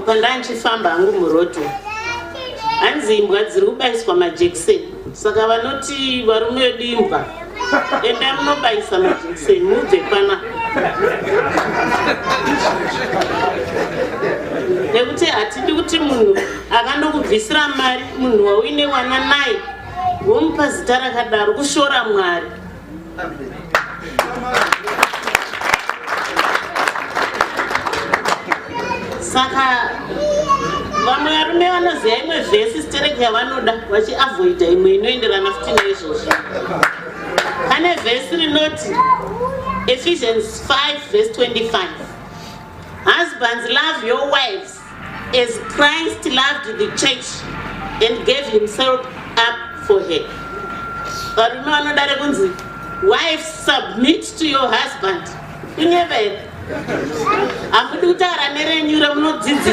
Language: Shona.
Pandanchifamba hangu muroad, hanzi imbwa dziri kubayiswa majekiseni. Saka vanoti varume vedu imbwa, enda munobayisa majekiseni mubve pana, nekuti hatidi kuti munhu akandokubvisira mari, munhu wauine wana naye, womupa zita rakadaro, kushora Mwari. Saka vamwe varume vanoziva imwe vhesi stereki yavanoda, vachiavoida imwe inoenderana futi neizvozvo. Pane vhesi rinoti, Ephesians 5 verse 25, "Husbands, love your wives as Christ loved the church and gave himself up for her." Varume vanoda rekunzi, "Wives, submit to your husband." Kunyeva here? Hamudi kutaura nerenyu ramunodzidzisa.